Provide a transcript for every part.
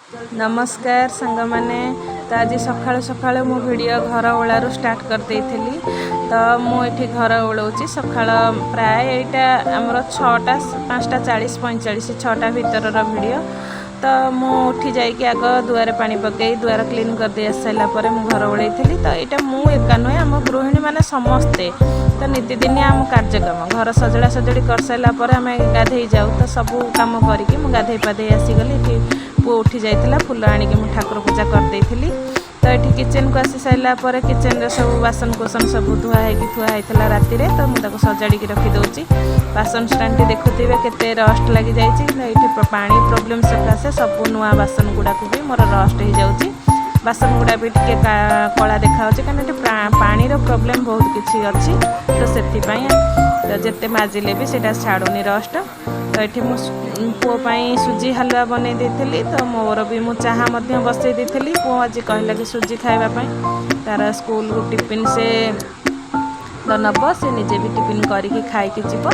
ନମସ୍କାର ସାଙ୍ଗମାନେ। ତ ଆଜି ସକାଳୁ ସକାଳୁ ମୁଁ ଭିଡ଼ିଓ ଘର ଓଳାରୁ ଷ୍ଟାର୍ଟ କରିଦେଇଥିଲି। ତ ମୁଁ ଏଠି ଘର ଓଳଉଛି ସକାଳ ପ୍ରାୟ ଏଇଟା ଆମର 6ଟା, 5:40, 45, 6ଟା ଭିତରର ଭିଡ଼ିଓ। ତ ମୁଁ ଉଠି ଯାଇକି ଆଗ ଦୁଆରେ ପାଣି ପକାଇ ଦୁଆର କ୍ଲିନ୍ କରିଦେଇ ଆସି ସାରିଲା ପରେ ମୁଁ ଘର ଓଳେଇଥିଲି। ତ ଏଇଟା ମୁଁ ଏକା ନୁହେଁ, ଆମ ଗୃହିଣୀମାନେ ସମସ୍ତେ ତ ନିତିଦିନିଆ ଆମ କାର୍ଯ୍ୟକ୍ରମ। ଘର ସଜଡ଼ା ସଜଡ଼ି କରିସାରିଲା ପରେ ଆମେ ଗାଧେଇ ଯାଉ। ତ ସବୁ କାମ କରିକି ମୁଁ ଗାଧେଇ ପାଧେଇ ଆସିଗଲି। ଏଠି ପୁଅ ଉଠି ଯାଇଥିଲା, ଫୁଲ ଆଣିକି ମୁଁ ଠାକୁର ପୂଜା କରିଦେଇଥିଲି। ତ ଏଠି କିଚେନ୍କୁ ଆସି ସାରିଲା ପରେ କିଚେନ୍ରେ ସବୁ ବାସନ କୁସନ ସବୁ ଧୁଆ ହେଇକି ଥୁଆ ହେଇଥିଲା ରାତିରେ, ତ ମୁଁ ତାକୁ ସଜାଡ଼ିକି ରଖିଦେଉଛି। ବାସନ ଷ୍ଟାଣ୍ଡଟି ଦେଖୁଥିବେ କେତେ ରଷ୍ଟ ଲାଗିଯାଇଛି। କିନ୍ତୁ ଏଇଠି ପାଣି ପ୍ରୋବ୍ଲେମ୍ ସକାଶେ ସବୁ ନୂଆ ବାସନ ଗୁଡ଼ାକୁ ବି ମୋର ରଷ୍ଟ ହେଇଯାଉଛି। ବାସନ ଗୁଡ଼ା ବି ଟିକେ କଳା ଦେଖାଯାଉଛି, କାରଣ ଏଠି ପାଣିର ପ୍ରୋବ୍ଲେମ୍ ବହୁତ କିଛି ଅଛି। ତ ସେଥିପାଇଁ ତ ଯେତେ ମାଜିଲେ ବି ସେଇଟା ଛାଡ଼ୁନି ରଷ୍ଟ। ତ ଏଠି ମୁଁ ପୁଅ ପାଇଁ ସୁଜି ହାଲୁଆ ବନେଇ ଦେଇଥିଲି। ତ ମୋର ବି ମୁଁ ଚାହା ମଧ୍ୟ ବସେଇ ଦେଇଥିଲି। ପୁଅ ଆଜି କହିଲା କି ସୁଜି ଖାଇବା ପାଇଁ, ତାର ସ୍କୁଲକୁ ଟିଫିନ୍ ସେ ତ ନେବ, ସେ ନିଜେ ବି ଟିଫିନ୍ କରିକି ଖାଇକି ଯିବ।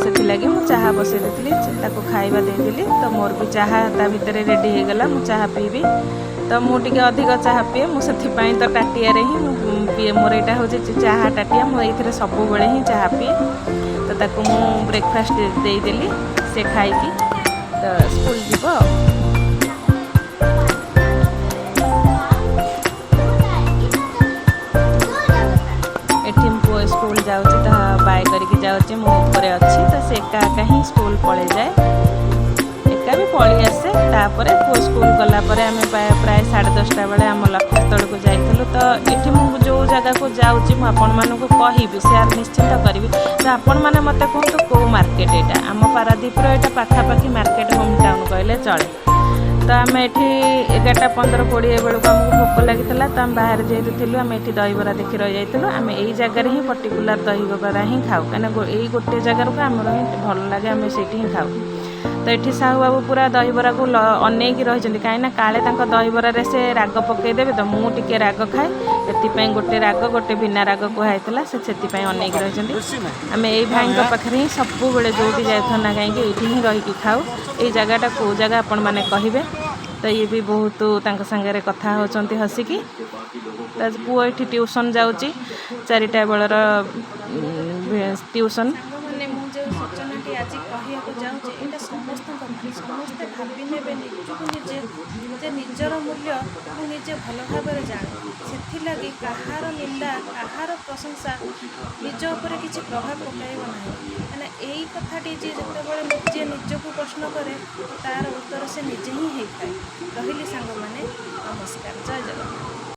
ସେଥିଲାଗି ମୁଁ ଚାହା ବସେଇ ଦେଇଥିଲି, ତାକୁ ଖାଇବା ଦେଇଦେଲି। ତ ମୋର ବି ଚାହା ତା ଭିତରେ ରେଡ଼ି ହେଇଗଲା, ମୁଁ ଚାହା ପିଇବି। ତ ମୁଁ ଟିକେ ଅଧିକ ଚାହା ପିଏ, ମୁଁ ସେଥିପାଇଁ ତ ତାଟିଆରେ ହିଁ ମୁଁ ପିଏ। ମୋର ଏଇଟା ହେଉଛି ଚାହା ତାଟିଆ, ମୁଁ ଏଇଥିରେ ସବୁବେଳେ ହିଁ ଚାହା ପିଏ। ତ ତାକୁ ମୁଁ ବ୍ରେକଫାଷ୍ଟ ଦେଇଦେଲି, ସେ ଖାଇକି ତ ସ୍କୁଲ ଯିବ। ଆଉ ଏଠି ପୁଅ ସ୍କୁଲ ଯାଉଛି, ତ ବାଏ କରିକି ଯାଉଛି, ମୁଁ ଉପରେ ଅଛି। ତ ସେ ଏକା ଏକା ହିଁ ସ୍କୁଲ ପଳେଇଯାଏ, ଏକା ବି ପଳେଇ ଆସେ। ତାପରେ ପୁଅ ସ୍କୁଲ ଗଲା ପରେ ଆମେ ପ୍ରାୟ 10:30 ବେଳେ ଆମ ଲକ୍ଷ୍ୟସ୍ଥଳକୁ ଯାଇଥିଲୁ। ତ ଏଠି ମୁଁ ଯେଉଁ ଜାଗାକୁ ଯାଉଛି ମୁଁ ଆପଣମାନଙ୍କୁ କହିବି, ସେୟାର ନିଶ୍ଚିନ୍ତ କରିବି। ତ ଆପଣମାନେ ମୋତେ କୁହନ୍ତୁ କେଉଁ ମାର୍କେଟ ଏଇଟା? ଆମ ପାରାଦ୍ୱୀପର ଏଇଟା ପାଖାପାଖି ମାର୍କେଟ, ହୋମ୍ ଟାଉନ୍ କହିଲେ ଚଳେ। ତ ଆମେ ଏଠି 11:15, 20 ବେଳକୁ ଆମକୁ ଭୋକ ଲାଗିଥିଲା। ତ ଆମେ ବାହାରେ ଯେହେତୁ ଥିଲୁ, ଆମେ ଏଠି ଦହିବରା ଦେଖି ରହିଯାଇଥିଲୁ। ଆମେ ଏଇ ଜାଗାରେ ହିଁ ପର୍ଟିକୁଲାର ଦହିବରା ହିଁ ଖାଉ, କାହିଁକିନା ଏଇ ଗୋଟେ ଜାଗାରୁ ଆମର ହିଁ ଭଲ ଲାଗେ, ଆମେ ସେଇଠି ହିଁ ଖାଉ। ତ ଏଠି ସାହୁ ବାବୁ ପୁରା ଦହିବରାକୁ ଅନେଇକି ରହିଛନ୍ତି, କାହିଁକିନା କାଳେ ତାଙ୍କ ଦହିବରାରେ ସେ ରାଗ ପକାଇଦେବେ। ତ ମୁଁ ଟିକେ ରାଗ ଖାଏ, ସେଥିପାଇଁ ଗୋଟେ ରାଗ ଗୋଟେ ବିନା ରାଗ କୁହାହେଇଥିଲା, ସେ ସେଥିପାଇଁ ଅନେଇକି ରହିଛନ୍ତି। ଆମେ ଏଇ ଭାଇଙ୍କ ପାଖରେ ହିଁ ସବୁବେଳେ ଯେଉଁଠି ଯାଇଥାଉ ନା କାହିଁକି ଏଇଠି ହିଁ ରହିକି ଖାଉ। ଏଇ ଜାଗାଟା କେଉଁ ଜାଗା ଆପଣମାନେ କହିବେ। ତ ଇଏ ବି ବହୁତ ତାଙ୍କ ସାଙ୍ଗରେ କଥା ହେଉଛନ୍ତି ହସିକି। ତ ପୁଅ ଏଠି ଟ୍ୟୁସନ୍ ଯାଉଛି, 4ଟା ବେଳର ଟ୍ୟୁସନ୍। ସାଙ୍ଗମାନେ, ମୁଁ ଯେଉଁ ସୂଚନାଟି ଆଜି କହିବାକୁ ଯାଉଛି ଏଇଟା ସମସ୍ତଙ୍କ ପାଇଁ। ସମସ୍ତେ ଭାବି ନେବେ ନିଜକୁ ନିଜେ ଯେ ନିଜର ମୂଲ୍ୟ ମୁଁ ନିଜେ ଭଲ ଭାବରେ ଜାଣେ। ସେଥିଲାଗି କାହାର ନିନ୍ଦା, କାହାର ପ୍ରଶଂସା ନିଜ ଉପରେ କିଛି ପ୍ରଭାବ ପକାଇବ ନାହିଁ। କାହିଁକିନା ଏଇ କଥାଟି ଯିଏ ଯେତେବେଳେ ନିଜେ ନିଜକୁ ପ୍ରଶ୍ନ କରେ, ତାର ଉତ୍ତର ସେ ନିଜେ ହିଁ ହେଇଥାଏ। ରହିଲି ସାଙ୍ଗମାନେ, ନମସ୍କାର,